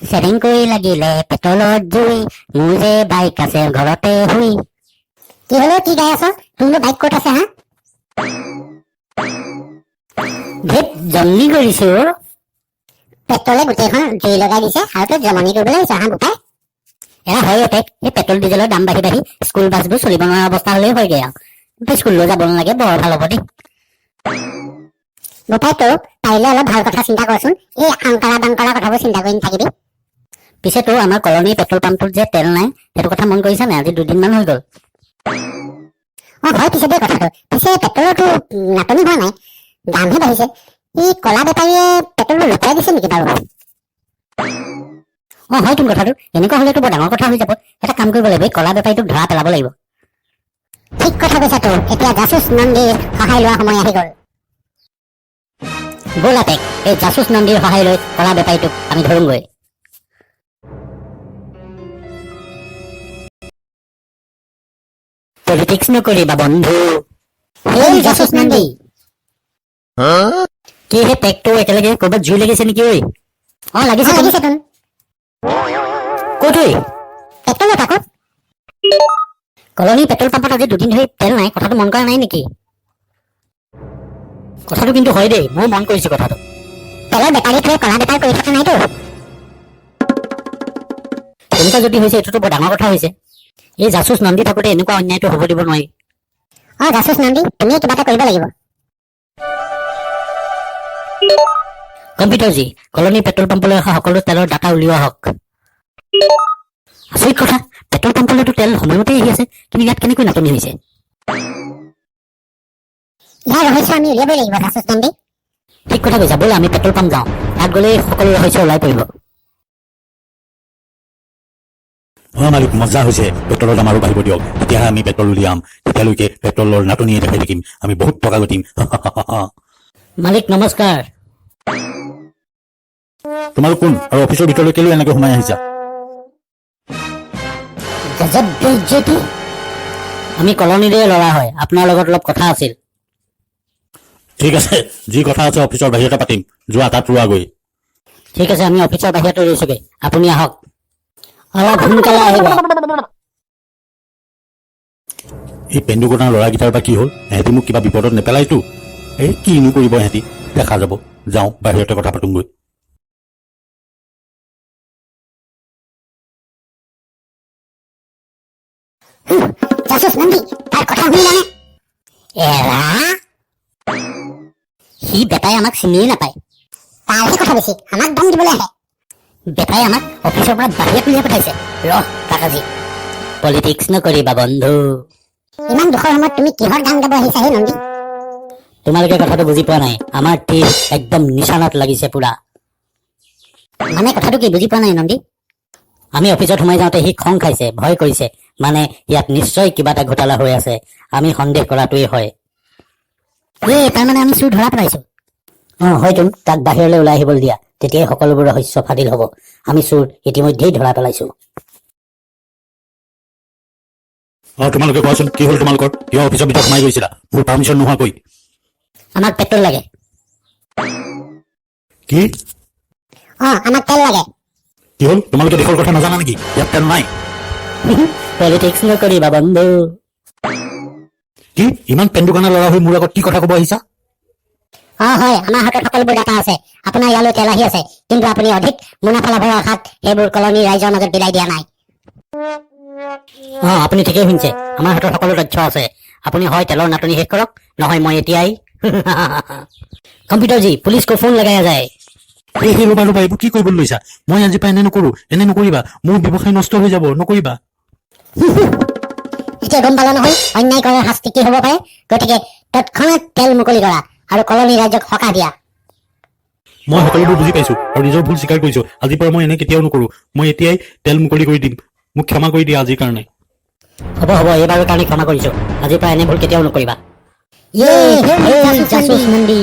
চেৰেংকৈ লাগিলে পেট্ৰলত জুই, মোৰ যে বাইক আছে ঘৰতে শুই। কি হলো, কি গাই আছ? তোৰনো বাইক ক'ত আছে হা? ধেত, জমনি কৰিছো অ'। পেট্ৰলে গোটেইখন জুই লগাই দিছে আৰু তই জমনি কৰিবলৈ আহিছ হা বোপাই? এৰা হয় অপেক, এই পেট্ৰল ডিজেলৰ দাম বাঢ়ি বাঢ়ি স্কুল বাছবোৰ চলিব নোৱাৰা অৱস্থা হ'লেই হয়গে আৰু স্কুললৈ যাব নালাগে, বৰ ভাল হ'ব দেই। বোপাই, তই পাৰিলে অলপ ভাল কথা চিন্তা কৰচোন, এই আংকাৰা বাংকাৰা কথাবোৰ চিন্তা কৰি নাথাকিবি। পিছে তোৰ আমাৰ কলনীৰ পেট্ৰল পাম্পটোত যে তেল নাই, সেইটো কথা মন কৰিছা নাই? আজি দুদিনমান হৈ গ'ল। অ হয় পিছে দেই কথাটো। পিছে পেট্ৰলৰতো নাটনি হোৱা নাই, দামহে বাঢ়িছে। এই কলা বেপাৰীয়ে পেট্ৰলবোৰ লুকুৱাই দিছে নেকি বাৰু? অ হয় তোৰ কথাটো। এনেকুৱা হ'লেতো বৰ ডাঙৰ কথা হৈ যাব। এটা কাম কৰিব লাগিব, এই কলা বেপাৰীটোক ধৰা পেলাব লাগিব। ঠিক কথা কৈছা তোৰ। এতিয়া জাচুচ নন্দীৰ সহায় লোৱা সময় আহি গ'ল। ব'ল আটেক, এই জাচুচ নন্দীৰ সহায় লৈ কলা বেপাৰীটোক আমি ধৰোঁগৈ। পলিটিক্স নকৰিবা বন্ধু। এই জাচুচ নন্দী। কি হে টেকটো, একেলগে ক'ৰবাত জুই লাগিছে নেকি ঐ? অ লাগিছে। অ লাগিছে তোন। ক'ত ঐ? পেট্ৰলত আকৌ। কলনী পেট্ৰল পাম্পত আজি দুদিন ধৰি তেল নাই, কথাটো মন কৰা নাই নেকি? কথাটো কিন্তু হয় দেই, ময়ো মন কৰিছো কথাটো। তেলৰ বেপাৰীটোৱে কলা বেপাৰ কৰি থকা নাইতো? তেনেকুৱা যদি হৈছে, এইটোতো বৰ ডাঙৰ কথা হৈছে। এই জাচুচ নন্দী থাকোঁতে এনেকুৱা অন্যায়টো হ'ব দিব নোৱাৰি। অ জাচুচ নন্দী, তুমিয়ে কিবা এটা কৰিব লাগিব। কম্পিউটাৰ জি, কলনী পেট্ৰল পাম্পলৈ অহা সকলো তেলৰ ডাটা উলিওৱা হওক। আচৰিত কথা, পেট্ৰল পাম্পলৈতো তেল সময়মতে আহি আছে, কিন্তু ইয়াত কেনেকৈ নাটনি হৈছে? ইয়াৰ ৰহস্য আমি উলিয়াবই লাগিব জাচুচ নন্দী। ঠিক কথা কৈছা। ব'লা, আমি পেট্ৰল পাম্প যাওঁ। তাত গ'লেই সকলো ৰহস্য ওলাই পৰিব। অ মালিক, মজা হৈছে। পেট্ৰলৰ দাম আৰু বাঢ়িব দিয়ক, তেতিয়াহে আমি পেট্ৰল উলিয়াম। তেতিয়ালৈকে পেট্ৰলৰ নাটনিয়ে দেখাই থাকিম। আমি বহুত টকা ঘটিম। মালিক নমস্কাৰ। তোমালোক কোন আৰু অফিচৰ ভিতৰলৈ কেলৈ এনেকৈ সোমাই আহিছা? গজব বেইজ্জতি! আমি কলনীৰে ল'ৰা হয়, আপোনাৰ লগত অলপ কথা আছিল। ঠিক আছে, যি কথা আছে অফিচৰ বাহিৰতে পাতিম। যোৱা, তাত ৰোৱাগৈ। ঠিক আছে, আমি অফিচৰ বাহিৰতে ৰৈছোগৈ, আপুনি আহক। অলপ সোনকালে আহিব। এই পেন্দুকটাৰ ল'ৰাকেইটাৰ বা কি হ'ল? এহেঁতি মোক কিবা বিপদত নেপেলাইতো? এই কিনো কৰিব এহেঁতি, দেখা যাব। যাওঁ, বাহিৰতে কথা পাতোঁগৈ। জাচুচ নন্দী, তাৰ কথা শুনিলানে? এৰা, সি বেটাই আমাক চিনিয়ে নাপায়। তাৰহে কথা বেছি, আমাক দম দিবলৈ আহে। বেটাই আমাক অফিচৰ পৰা বাহিৰত উলিয়াই পঠাইছে। ৰহ তাক আজি। পলিটিক্স নকৰিবা বন্ধু। ইমান দুখৰ সময়ত তুমি কিহৰ গান গাব আহিছা হে নন্দী? তোমালোকে কথাটো বুজি পোৱা নাই। আমাৰ তীৰ একদম নিচানত লাগিছে পুৰা। মানে কথাটো কি বুজি পোৱা নাই নন্দী? আমি অফিচত সোমাই যাওঁতে সি খং খাইছে, ভয় কৰিছে। মানে ইয়াত নিশ্চয় কিবা এটা ঘোটালা হৈ আছে। আমি সন্দেহ কৰাটোৱেই হয়। এই তাৰমানে আমি চোৰ ধৰা পেলাইছো। অ হয়তো তাক বাহিৰলৈ ওলাই আহিবলৈ দিয়া, তেতিয়াই সকলোবোৰ ৰহস্য ফাদিল হ'ব। আমি চোৰ ইতিমধ্যেই ধৰা পেলাইছো। অ তোমালোকে কোৱাচোন, কি হ'ল তোমালোকৰ? কিয় অফিচৰ ভিতৰত সোমাই গৈছিলা মোৰ পাৰ্মিশ্যন নোহোৱাকৈ? আমাক পেট্ৰল লাগে। কি? অ আমাক তেল লাগে। কি হ'ল, তোমালোকে দেশৰ কথা নাজানা নেকি? ইয়াত তেল নাই। পলিটিক্স নকৰিবা বন্ধু। কি, ইমান পেন্দুকনা ল'ৰা হৈ মোৰ আগত কি কথা ক'ব আহিছা? অ হয়, আমাৰ হাতত সকলোবোৰ ডাটা আছে। আপোনাৰ ইয়ালৈ তেল আহি আছে, কিন্তু আপুনি অধিক মুনাফা লাভৰ আশাত সেইবোৰ কলনীৰ ৰাইজৰ মাজত বিলাই দিয়া নাই। অ আপুনি ঠিকেই শুনিছে, আমাৰ হাতত সকলো তথ্য আছে। আপুনি হয় তেলৰ নাটনি শেষ কৰক, নহয় মই এতিয়াই। কম্পিউটাৰ জি, পুলিচ কো ফোন লগায়া যায়। এই সেই, ৰ'বা ৰ'বা, এইবোৰ কি কৰিবলৈ লৈছা? মই আজিৰ পৰা এনে নকৰোঁ। এনে নকৰিবা, মোৰ ব্যৱসায় নষ্ট হৈ যাব, নকৰিবা। এতিয়া গম পালা নহয় অন্যায় কৰাৰ শাস্তি কি হ'ব পাৰে? গতিকে তৎক্ষণাত তেল মুকলি কৰা আৰু কলনীৰ ৰাইজক সকাহ দিয়া। মই সকলোবোৰ বুজি পাইছো আৰু নিজৰ ভুল স্বীকাৰ কৰিছো। আজিৰ পৰা মই এনে কেতিয়াও নকৰোঁ। মই এতিয়াই তেল মুকলি কৰি দিম। মোক ক্ষমা কৰি দিয়া আজিৰ কাৰণে। হ'ব হ'ব, এইবাৰৰ কাৰণে ক্ষমা কৰিছো। আজিৰ পৰা এনে ভুল কেতিয়াও নকৰিবা। ইয়ে, জাচুচ নন্দী।